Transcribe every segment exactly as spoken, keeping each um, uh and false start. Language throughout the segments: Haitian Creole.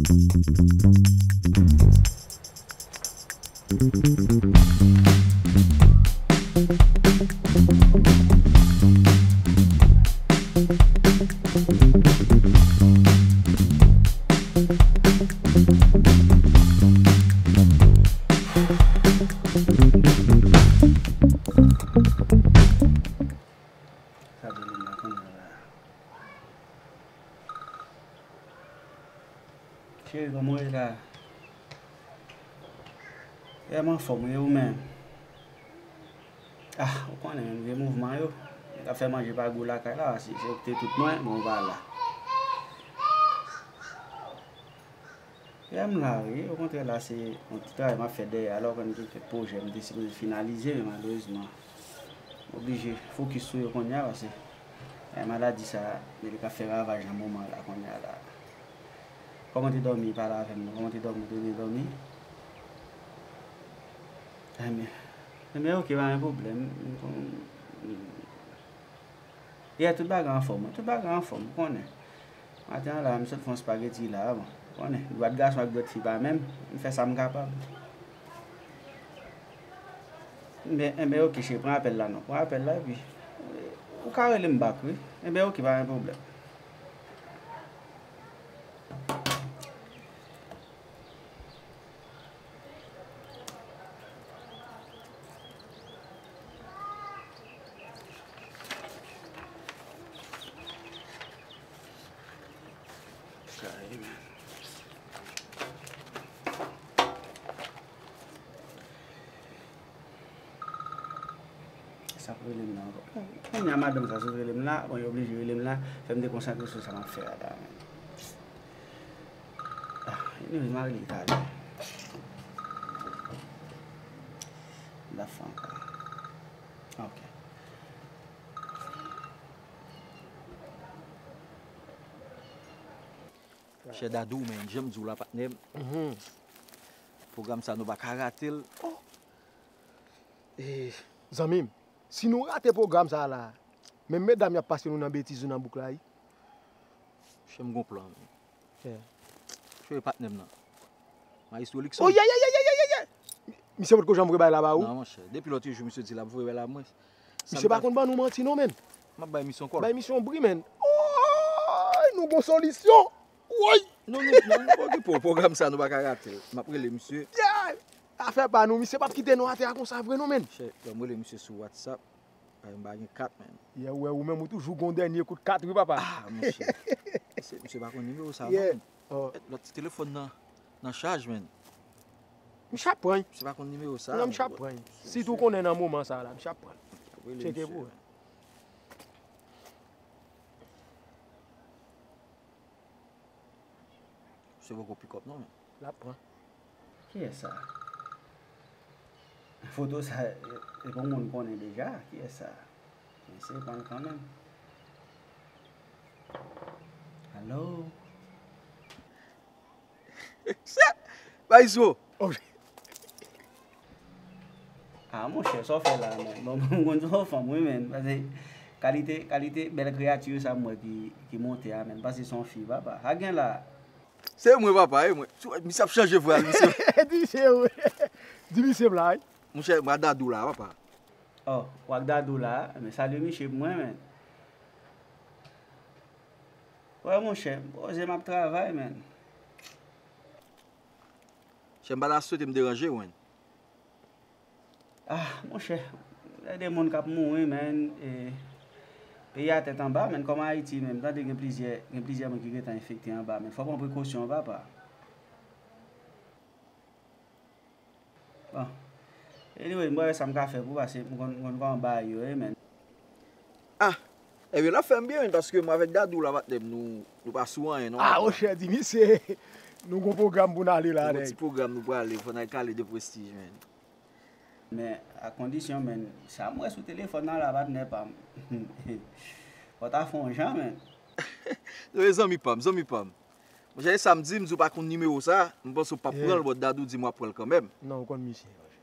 Sa vle di m la kounye a la. Cheri, kòman w ye la? Yè m anfòm wi, ou menm? Ah, ou konnen menm vye mouvman yo. Nèg ap fè manje pa gou lakay la, se, se ou ki te tout mwen, bon, ou pa la. Yè m la wi, okontrè la se yon ti travay m ap fè dèyè a, la w konn gen kèk pwojè m te sipoze finalize, men malerezman, m oblije fokis sou yo kounye a, paske, eh, maladi sa, li ka fè ravaj nan moman la kounye a la. Kòman w te dòmi, pale avè m non, kòman w te dòmi, w te byen dòmi? Enben, enben, oke, pa gen pwoblèm. Yeah, tout bagay anfòm, tout bagay anfòm, ou konnen. Maten an la, m sot fè yon spageti la, bon, ou konnen, dwèt gason ak dwèt fi pa menm, m fè sa m kapab. Enben, enben, oke, cheri, pran apèl la non, pran apèl la, epi, eh, ou ka rele m back, wi. Enben, oke, pa gen pwoblèm. Sa pou rele m nan ankò. Bon, kounye a madanm sa sot rele m la, bon, li oblije rele m la, fè m dekonsantre sou sa m ap fè a la, men. Ah, anyway, m a rele talè. M ta fè ankò. Ok. Chè Dadou, men, jan m di w la, patnè m. Pwogram sa, nou pa ka rate l. Oh! Eh, zanmi m, si nou rate pwogram sa a la, menm medam y ap pase nou nan betiz yo nan bouk la, wi. Chè m gon plan, men. Yeah. Chè patnè m nan. Maestro Luckson. Oh, yeah, yeah, yeah, yeah, yeah, yeah, yeah. Misye potko janm voye bay la ba ou? Non, monchè. Depi lòt jou, misye di l ap voye bay la ba mwen. Misye pa konn ban nou manti, non, men. M ap bay misye yon kòb. Bay misye yon bri, men. Oy, nou gon solisyon. Woy! Non, non, non, nou pa okipe w. Pwogram sa, nou pa ka rate l. M ap rele misye. Yeah! Afè pa nou, misye p ap kite nou atè a konsa vre, non, men. Chè, ban m rele misye sou WhatsApp. Ay, m pa gen kat, men. Yeah, ou wè, ou menm, ou toujou gon dènye kout kat, wi, papa. Ah, monchè. Se, misye pa konn nimewo sa, non, men. Oh. Eh, lòt ti telefòn nan, nan chaj, men. Misye ap pran. Misye pa konn nimewo sa, non, men. Misye ap pran. Sitou konnen nan moman sa la, misye ap pran. Tcheke pou wè. Se poko pick up non, men. L ap pran. Kiyès sa? Foto sa, e, e pou moun konnen deja. Kiyès sa? Men se pran kanmenm. Alo? Bay zo. Ah, monchè, sa w fè la, men. Bon, m konn se yon fanm, wi, men. Paske kalite, kalite bèl kreyati sa m wè ki, ki monte a, men. Paske se yon fi, papa. Sa gen la? Se mwen, papa, e mwen. Misye ap chanje vwa l, misye. Di se mwen. Di misye m la, wi. Monchè, m ak Dadou la, papa. Oh, w ak Dadou la, men salye misye pou mwen, men. Wè, monchè, m poze, m ap travay, men. Chè, m pa ta swete m deranje w, men. Ah, monchè, gen de moun k ap mouri, men, e, peyi a tèt anba, men, kòm Ayiti, men, m tande gen plizyè, gen plizyè moun ki gentan enfekte anba, men, fò pran prekosyon, papa. Bon. Anyway, m wè sa m ka fè pou, paske m konn, m konn kòman bagay yo ye, men. Ah, ebyen, l ap fè m byen, men, paske mwen avèk Dadou la, patnè m, nou, nou pa sou anyen, non, papa. Ah, monchè, di misye, nou gon pwogram pou n ale la, nèg. Nou gon ti pwogram nou prale, fò n al kale de prestij, men. Men, a kondisyon, men, sa m wè sou telefòn nan la, patnè pa m. Fò w ta fè yon jan, men. Zanmi pa m, zanmi pa m. Monchè, e sa m di, m di w pa konn nimewo sa, m panse w p ap pran l, but Dadou di m w ap pran l kanmenm. Non, ou konn misye, monchè.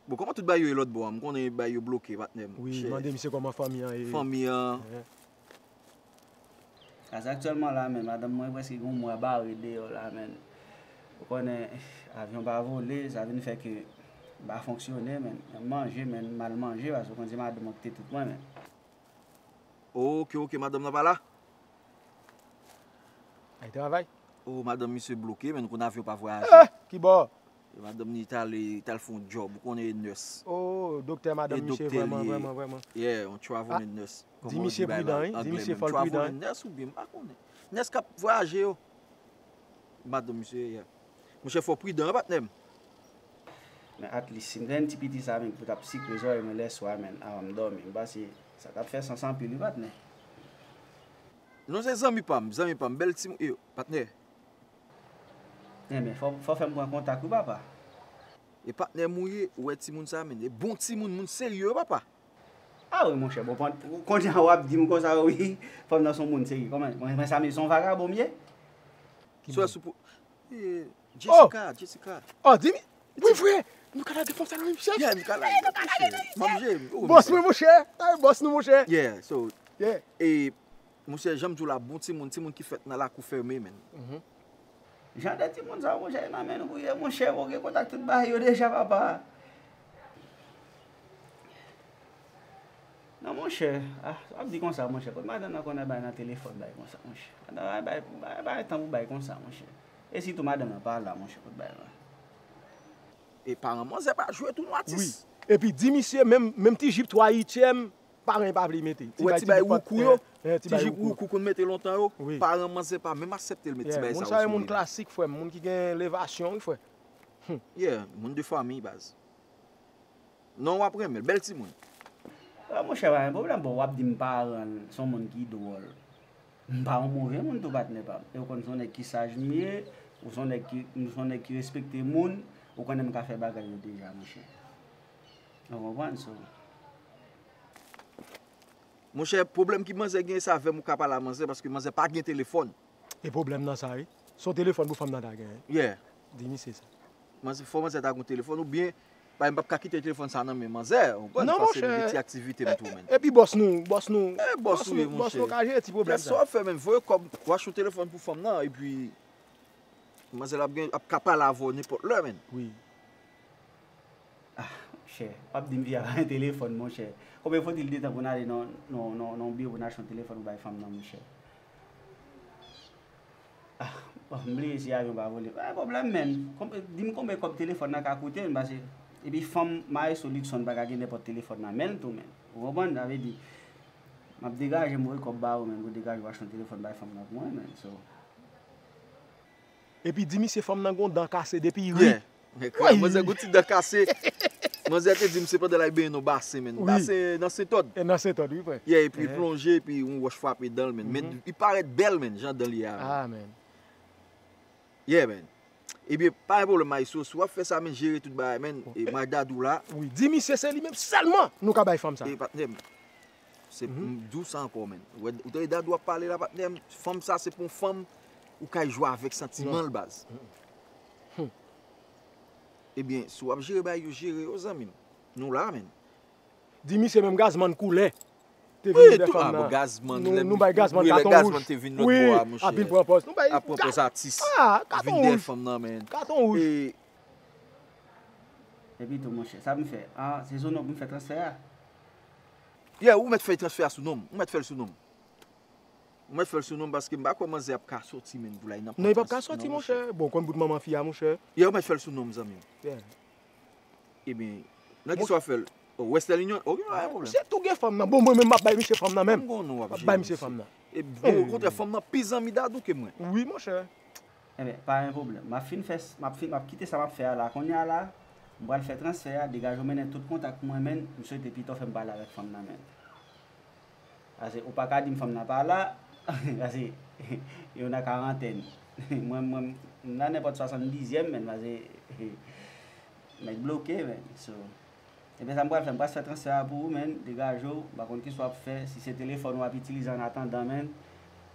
Bon, kòman tout bagay yo ye lòt bò a? M konnen bagay yo bloke, patnè m. Wi, mande misye kòman fanmi an ye. Fanmi an. Ehe. Paske aktyèlman la, men, madanm mwen prèske gen yon mwa bare deyò la, men. Ou konnen, avyon pa vole, sa vin fè ke m pa fonksyone, men. M manje, men, m mal manje, paske ou konn se madanm mwen ki te tout mwen, men. Ok, ok, madanm nan pa la? Ay travay. Oh, madanm misye bloke, men nou konn avyon pa vwayaje. Eh, ki bò? Madanm ni t ale, t al fè yon djòb, ou konnen e nurse. Oh, doktè madanm misye vrèman, vrèman, vrèman. Yeah, yon traveling nurse. Di misye pridan, wi. Di misye fò l pridan. Traveling nurse oubyen, m pa konnen. Nurse k ap vwayaje yo. Madanm misye, yeah. Monchè, fò w pridan, patnè m. Men at least, si m gen ti piti sa menm ki pou t ap sikre zòrèy mwen lèswa, men, avan m dòmi, m panse sa t ap fè sans anpil, wi, patnè. Non, se zanmi pa m, zanmi pa m, bèl timoun, yo, patnè. Enben, fò, fò fè m pran kontak, wi, papa. E patnè m ou ye, ou wè timoun sa, men, e bon timoun, moun serye, wi, papa. Ah wi, monchè, bon, kounye a w ap di m konsa, wi, fanm nan se yon moun serye. Kòman, mwen, mwen sa, men se yon vagabon m ye? Sou, sou pou, eh, Jessica, Jessica. Oh, di m, wi, frè, nou ka lage fanm sa nan men misye. Yeah, nou ka lage, monchè. M ap jere. Bòs mwen, monchè. Ay, bòs nou, monchè. Yeah, so, e, monchè, jan m di w la, bon timoun, timoun ki fèt nan lakou fèmen, men. Jan de timoun sa yo, monchè, nan men nou pou ye, monchè, ou gen kontak tout bagay yo deja, papa. Non, monchè, ah, w ap di konsa, monchè, kot madanm nan konnen bay nan telefòn bay konsa, monchè. Madanm bay, bay, bay tan pou bay konsa, monchè. E sitou madanm nan pa la, monchè, kot bay la. E paran manzè pa jwe tou non, atis. Wi. Epi di misye, menm, menm ti jip twa ityèm, paran pa vle mete. Ou wè ti bay woukou yo? Ti jip woukou konn mete lontan yo, paran manzè pa menm aksepte l met ti bay sa yo sou li. Moun sa yo moun klasik, frè m, moun ki gen levasyon, wi, frè. Yeah, moun de fanmi, baz. Non, w ap renmen l. Bèl timoun. Ah, monchè, pa gen pwoblèm, bon, w ap di m paran l, se yon moun ki dwòl. M pa yon move moun tou, patnè pa m. E w konn se yon nèg ki saj m ye, ou se yon nèg ki, m se yon nèg ki respekte moun, ou konnen m ka fè bagay yo deja, monchè. Ou konprann, so. Monchè, pwoblèm ki manzè genyen se avè m ou ka pale a manzè, paske manzè pa gen telefòn. E pwoblèm nan sa, wi. Se yon telefòn pou fanm nan ta genyen. Yeah. Di misye sa. Manzè, fò manzè ta gen yon telefòn oubyen, pa m p ap ka kite telefòn sa nan men manzè, ou konprann, Non, paske m gen monchè. Ti aktivite m tou, men. Epi bòs nou, bòs nou, Eh, bòs ou ye, bòs nou monchè. Ka jere ti pwoblèm Sa w sa. ap fè, men, voye kòb, w achte yon telefòn pou fanm nan, epi manzè ap gen, ap ka pale avè w nenpòt lè, men. Wi. Ah, monchè, w ap di m fi a pa gen telefòn, monchè. Konbyen fodil de tan pou n ale nan, nan, nan, nan yon biwo pou n achte yon telefòn pou bay fanm nan, monchè? Ah, bon, m bliye si avyon pa vole. Pa gen pwoblèm, men. Konbyen, di m konbyen kòb telefòn nan ka koute, men, paske, epi fanm Maestro Luckson pa ka gen nenpòt telefòn nan men l tou, men. Ou konprann? Sa vle di, m ap degaje m voye kòb ba ou, men, pou degaje w achte yon telefòn bay fanm nan pou mwen, men. So, Epi di misye fanm nan gon dan kase depi ri. Yeah. Manzè gon ti dan kase. Manzè te di m se pandan l al benyen nan basen, men. Basen nan Sentòd. E nan Sentòd, wi, frè. Yeah, epi l plonje, epi yon wòch frape dan l, men. Men li parèt bèl, men, jan dan li ye a, men. Ah, men. Yeah, men. Ebyen, pa gen pwoblèm, Maestro, si w ap fè sa, men, jere tout bagay, men. E mwen ak Dadou la. Wi, di misye se li menm sèlman nou ka bay fanm sa. E patnè m. Se m di w sa ankò, men. Ou wè, ou tande Dadou ap pale la, patnè m. Fanm sa, se pou yon fanm ou kay jwe avèk santiman l, baz. Ebyen, si w ap jere bagay yo, jere yo, zanmi m. Nou la, men. Di misye menm Gazman koulè. Te vin dèyè fanm nan. Gazman, nou bay Gazman katon wouj. Te vin lòt bò a, monchè. Ap pran pòz. Nou bay ap pran pòz atis. Ah, katon wouj. Vin dèyè fanm nan, men. Katon wouj. Epi tou, monchè, sa m fè? Ah, se sou non pou m fè transfè a? Yeah, ou mèt fè transfè a sou non m. Ou mèt fè l sou non m. Ou mèt fè l sou non m paske m pa kwè manzè ap ka sòti menm pou l al nan pòt. Non, li p ap ka sòti, monchè. Bon, konn bout manman fi a, monchè. Yeah, ou mèt fè l sou non m, zanmi m. Ebyen, nan ki sa w ap fè l? Oh, Western Union? Ok, pa gen pwoblèm. Se tou gen fanm nan. Bon, mwen menm m ap bay misye fanm nan menm. M ap bay misye fanm nan. E bon, okontrè, fanm nan pi zanmi Dadou ke mwen. Wi, monchè. Enben, pa gen pwoblèm. M ap fin fè, m ap fin, m ap kite sa m ap fè a la kounye a la. M pral fè transfè a, degaje w mennen tout kontak pou mwen, men, m swete pito fè m pale avèk fanm nan, men. Paske ou pa ka di m fanm nan pa la, paske yo nan karantèn. Mwen, mwen, m nan nenpòt swasanndizyèm, men, paske nèg bloke, men. So, ebyen, sa m pral fè, m pral fè transfè a pou ou, men, degaje w, m pa konn kisa w ap fè, si se telefòn w ap itilize annatandan, men,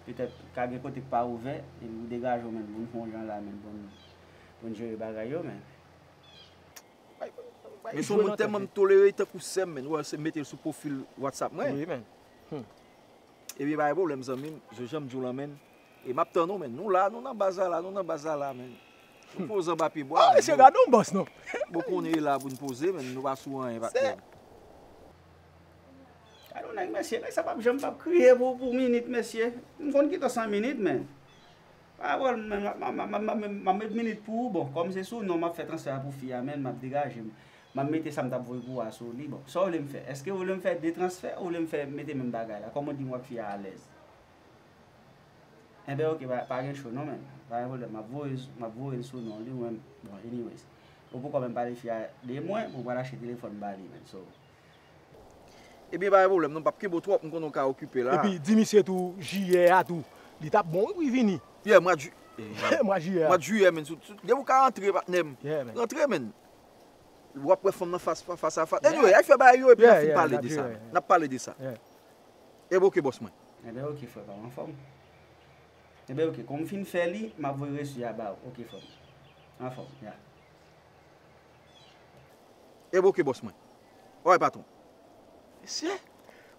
petèt ka gen kote k pa ouvè, epi ou degaje w, men, pou n fè yon jan la, men, pou n, pou n jere bagay yo, men. Men se yon moun tèlman m tolere, tankou sè m, men, ou wè, se mete l sou pwofil WhatsApp mwen. Wi, men. Hmm. Ebyen, pa gen pwoblèm, zanmi m. Se jan m di w lan, menn. E m ap tann ou, menn. Nou la, nou nan baz la, la, nou nan baz la, la, menn. Nou poze anba pye bwa, ah, menn, mesye, nou gade yon bòs, non. Bon, konnen e la pou n poze, menn. Nou pa sou anyen, patnè. Gade yon nèg, mesye, nèg sa p ap janm p ap kriye pou, pou minit, mesye. M konn kite w san minit, menn. Pawòl, menn, m ap, m ap, m ap, m ap, m ap met minit pou ou. Bon, kòm se sou non m ap fè transfè a pou fi a, menn, m ap degaje m. M ap mete sa m t ap voye pou ou a sou li. Bon, sa w vle m fè? Èske w vle m fè de transfè ou w vle m fè mete menm bagay la? Kòman w di m w ap fè alèz? Enben, oke, pa, pa gen cho non, menn. Pa gen pwoblèm, m ap voye, m ap voye l sou non li, mwen, bon, anyways. Ou poko menm pale fi a de mwen, pou w pral achte telefòn ba li, menn, so. Ebyen, pa gen pwoblèm non, m p ap kenbe w twòp, m konnen w ka okipe la. Epi, di misye tou, jiyè a tou, li t ap bon, wi, pou l vini. Yeah, mwa ji-, mwa jiyè a. Mwa jiyè, menn, sou, sou, depi w ka rantre, patnè m. Yeah, menn. Rantre, menn. W ap wè fanm nan fas, fas a fas. Yeah. Anyway, ay fè bagay yo, epi n ap fin pale de sa, menn. N ap pale de sa. Yeah. Ebyen, oke, bòs mwen. Ebyen, oke, frè pa m, anfòm. Ebyen, oke, kòm m fin fè li, m ap voye resi a ba ou. Oke, frè m. Anfòm, ya. Ebyen, oke, bòs mwen. Wi, patwon. Mesye,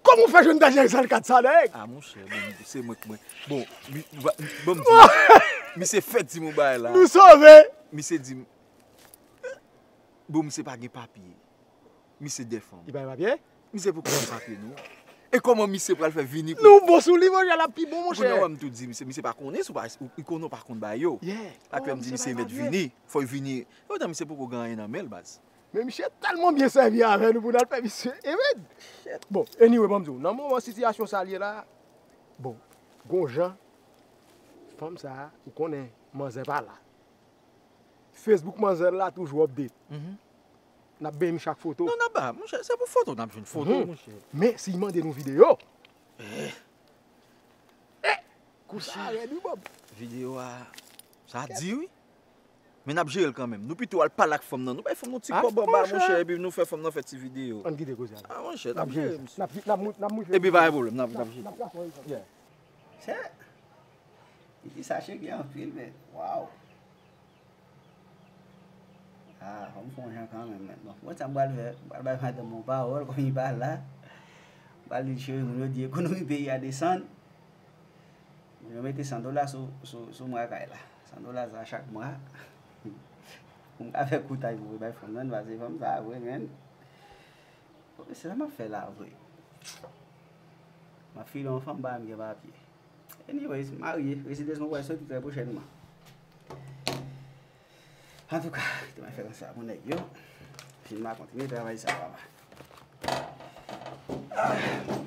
kòman w fè jwenn Daniel Salkat sa, nèg? Ah, monchè, bon, se mwen k mwen. Bon, mi, va, bon, m di, misye fèk di m yon bagay la. Nou sove! Misye di m, bon, misye pa gen papye. Misye dèfanm. Li pa gen papye? Misye poko gen papye, non. E kòman misye pral fè vini pou... Nou bon sou li, monchè, l ap pi bon, monchè. Kounye a, wè m tou di misye, misye pa konnen si w pa, ou, ou konnen w pa konn bagay yo. Yeah. Apre m di misye mèt vini, fò l vini. Poutan misye poko gen anyen nan men l, baz. Men misye tèlman byen sèvi avè nou pou n al fè misye. Amen. Bon, anyway, ban m di w, nan moman sitiyasyon sa l ye la, bon, gon jan, fanm sa, ou konnen, manzè pa la. Facebook manzè la toujou update. Mhm. N ap benyen m chak foto. Non, n ap ba, monchè, se pou foto n ap jwenn foto, mhm, monchè. Men si l mande nou videyo. Eh. Eh! Kou sa rèd wi, Bob. Videyo a, sa di wi. Men n ap jere l kanmenm. Nou pito al pale ak fanm nan. Nou bay fanm nan ti kòb anba, monchè, epi nou fè fanm nan fè ti videyo. Ann kite koze a. Ah, monchè, n ap jere, misye. N ap, n ap, n ap moutre. Epi pa gen pwoblèm, n ap, n ap jere. N ap, n ap, n ap, yeah. Chè. Li di sa cheke anpil, men, waw. Ah, fò m fè yon jan kanmenm, men. Bon, mwen sa m pral fè, m pral bay madanm mwen pawòl, kòm li pa la. M pral di l, cheri, moun yo di ekonomi peyi a desann. Moun yo mete san dola sou, sou, sou mwa kay la. San dola sa chak mwa. Pou m ka fè koutay pou bay fanm nan, paske fanm sa vre, men. Bon, se sa m ap fè la, vre. M ap file yon fanm ba m gen papye. Anyways, m marye. Residans mwen pral soti trè pwochènman. Antouka, te mwen fè konsa pou nèg yo. Fin m a kontinye travay sa, papa. Ah.